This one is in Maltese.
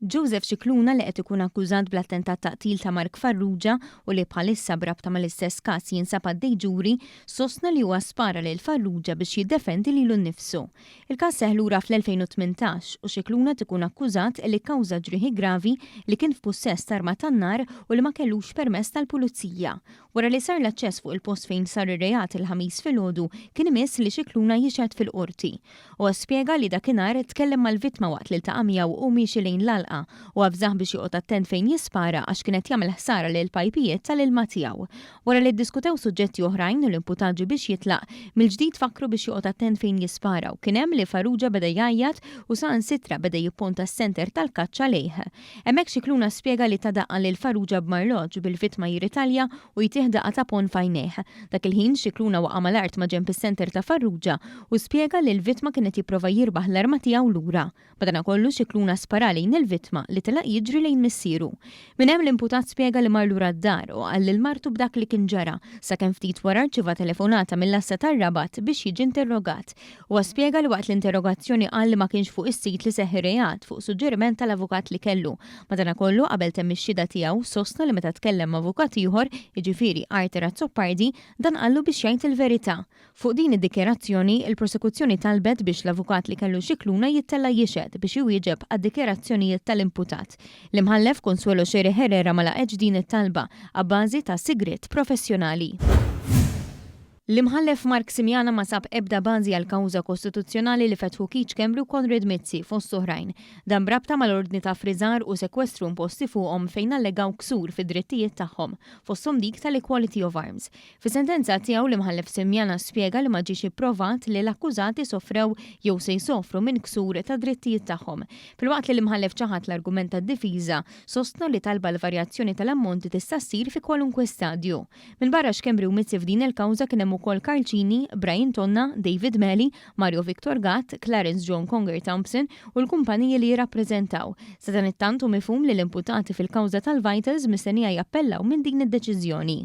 Joseph Scicluna li qed ikun akkużat bl-attentat ta' qtil ta' Mark Farrugia u li bħalissa b'rabta mal-istess każ jinsab għaddej ġuri, sostna li huwa spara lil Farrugia biex jiddefendi lilu nnifsu. Il-każ seħħ lura fl-2018 u Scicluna qed ikun akkużat li kkawża ġrieħi gravi, li kien f'pussess t'arma tan-nar u li ma kellux permess tal-pulizija. Wara li sar l-aċċess fuq il-post fejn sar ir-reat il-Ħamis filgħodu, kien imiss li Scicluna jixhed fil-Qorti. Huwa spjega li dakinhar tkellem mal-vittma waqt li ltaqa' miegħu hu miexi lejn l-għalqa u avżah biex joqgħod attent fejn jispara għax kien qed jagħmel ħsara lill-pajpijiet tal-ilma tiegħu. Wara li ddiskutew suġġetti oħrajn u l-imputat ġie biex jitlaq, mill-ġdid fakkru biex joqgħod attent fejn jispara u kien hemm li Farrugia beda jgħajjat u saħansitra beda jipponta s-senter tal-kaċċa lejh. Hemmhekk Scicluna spjega li ta daqqa lil Farrugia b'marloġġ, bil-vittma jirritalja u jtih daqqa ta' ponn f'għajnejh. Dak il-ħin, Scicluna waqa' mal-art maġenb is-senter ta' Farrugia u spjega li l-vittma kien qed jipprova jirbaħ l-arma tiegħu lura. Madanakollu, Scicluna spara lejn il-vittma li telaq jiġri lejn missieru. Minn hemm l-imputat spjega li mar lura d-dar u qal lil martu b'dak li kien ġara, sakemm ftit wara rċieva telefonata mill-għassa tar-Rabat biex jiġi interrogat. Huwa spjega li waqt l-interrogazzjoni qal li ma kienx fuq is-sit li seħħ ir-reat fuq suġġeriment tal-avukat li kellu. Madanakollu, qabel temm ix-xhieda tiegħu, sostna li meta tkellem ma' avukat ieħor, jiġifieri Arthur Azzopardi, dan qallu biex jgħid il-verità. Fuq din id-dikjarazzjoni, il-prosekuzzjoni talbet biex l-avukat li kellu Scicluna jittella' jixhed biex iwieġeb għad-dikjarazzjonijiet tal-imputat. L-Imħallef Consuelo Scerri Herrera ma laqgħetx din it-talba, abbażi ta' sigriet professjonali. L-Imħallef Mark Simiana ma sab ebda bażi għall-kawża kostituzzjonali li fetħu Keith Schembri u Konrad Mizzi, fost oħrajn. Dan b'rabta mal-ordni ta' ffriżar u sekwestru imposti fuqhom fejn allegaw ksur fid-drittijiet tagħhom, fosthom dik tal-equality of arms. Fis-sentenza tiegħu l-Imħallef Simiana spjega li ma ġiex ipprovat li l-akkużati sofrew jew se jsofru minn ksur tad-drittijiet tagħhom. Filwaqt li l-Imħallef ċaħad l-argument tad-difiża, sostna li talba għal varjazzjoni tal-ammonti tista' ssir fi kwalunkwe stadju. Minbarra Schembri u Mizzi f'din il-kawża kien hemm ukoll Karl Cini, Brian Tonna, David Meli, Mario Victor Gatt, Clarence John Conger Thompson u l-kumpaniji li jirrappreżentaw. Sadanittant hu mifhum li l-imputati fil-kawża tal-Vitals mistennija jappellaw minn din id-deċiżjoni.